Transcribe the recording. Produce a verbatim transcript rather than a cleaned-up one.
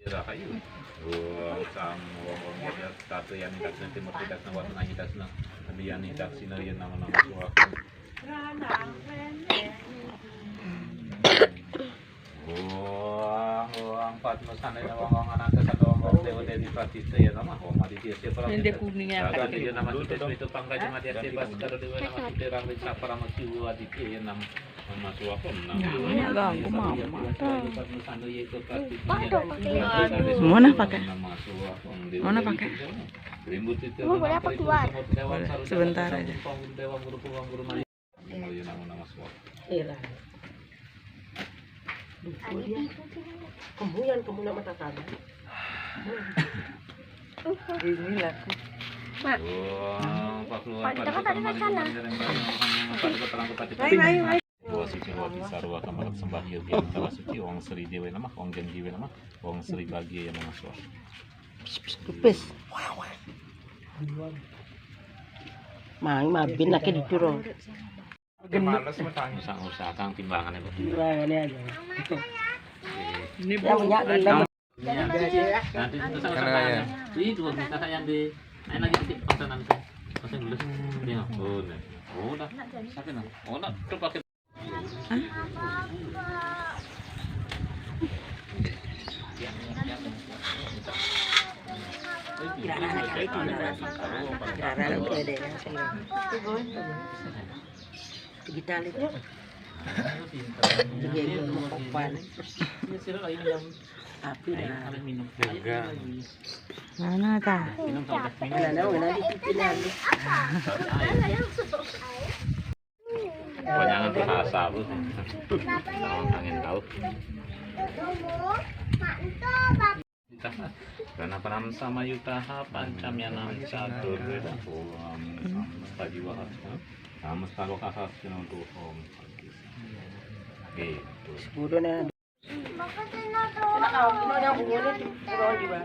Rahayu. Wong sang wong wong ya tatu yani daksina timur dasna watu nanyi dasna. Andi yani daksina ya nama-nama suaka. Wong wong padma sandena wong wong ananta sandena wong wong dewa dewi pratista ya nama wong aditya siapa Ini dia kuning ya. Ratu ya nama sudah itu pangkajam aditya siapa sekarang dewa nama sudah rang ring saparama siwa aditya ya nama. Nah, ini ganggu mama. Lupa dong pakai. Mana pakai? Mana pakai? Lu boleh apa keluar? Boleh, sebentar aja. Iya. Lupa dia. Kamu yang kamu nama tatanya. Inilah. Wah, Pak Keluar, Pak Dekat tadi ke sana. Pak Dekat terang ke Pak Dekat. Baik, baik, baik. Wong suci wong bisa ruah kamarat sembah yogi antara suci wong sri dewe nama wong jeng jiwe nama wong sri bagia ya nama suah. Pipis. Mang mabin lagi duduk. Males metangi. Usah-usah kang timbangannya kok. Timbangannya aja. Ini yang punya. Nanti itu sama sama ya. Ini dua minta saya di. Ayo lagi dikit pesanan saya. Pesan dulu. Ya, oh, nah. Oh, udah. Sakit nah. Oh, nah, tuh pakai. Digital itu. Iya, iya, iya. Tapi dah. Mana ta? Mana, mana di pikiran? Jangan tuh asal tuh. Jangan angin tahu. Karena panam sama yutaha pancam yanam catur weda om sama stajiwa hasna. Sama stalo kasas jenang tuh om. Gitu. Sepuluh nih. Enak, aku mau yang bunga nih, sepuluh juga.